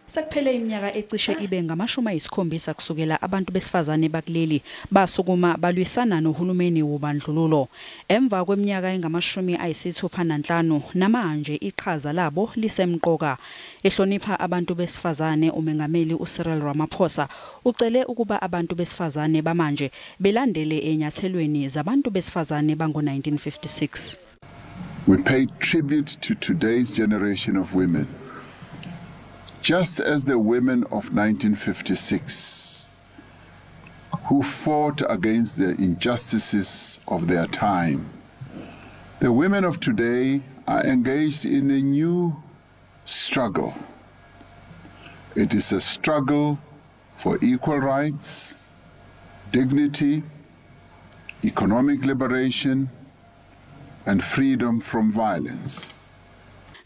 Sekuphele iminyaka ecishe ibe ngama-70 kusukela abantu besifazane bakuleli basukuma balwisana nohulumeni wobandlululo. Emva kweminyaka engama-65 namanje iqhaza labo lisemqoka. Ehlonipha abantu besifazane, uMengameli uCyril Ramaphosa ucele ukuba abantu besifazane bamanje belandele enyathelweni zabantu besifazane bango-1956. We pay tribute to today's generation of women, just as the women of 1956 who fought against the injustices of their time. The women of today are engaged in a new struggle. It is a struggle for equal rights, dignity, economic liberation, and freedom from violence.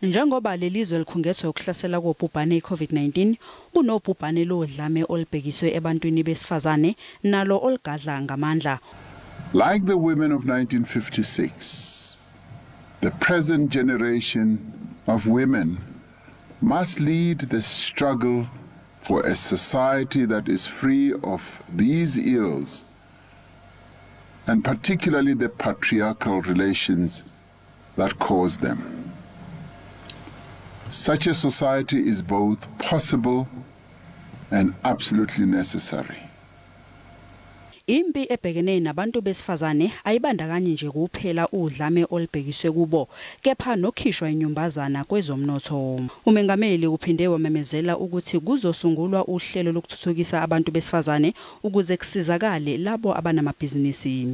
Njengoba lelizwe likhungethwe ukuhlasela kobhubhane iCovid-19, kunobhubhane lodlame olubhekiswe ebantwini besifazane nalo olugadla ngamandla. Like the women of 1956, the present generation of women must lead the struggle for a society that is free of these ills, and particularly the patriarchal relations that cause them. Such a society is both possible and absolutely necessary. Impi ebhekene nabantu besifazane ayibandakanyi nje kuphela udlame olubhekiswe kubo, kepha nokhishwa inyumbazana kwezomnotho. Umengameli uphinde wamemezela ukuthi kuzosungulwa uhlelo lokuthuthukisa abantu besifazane ukuze kusizakale labo abanamabhizinisi.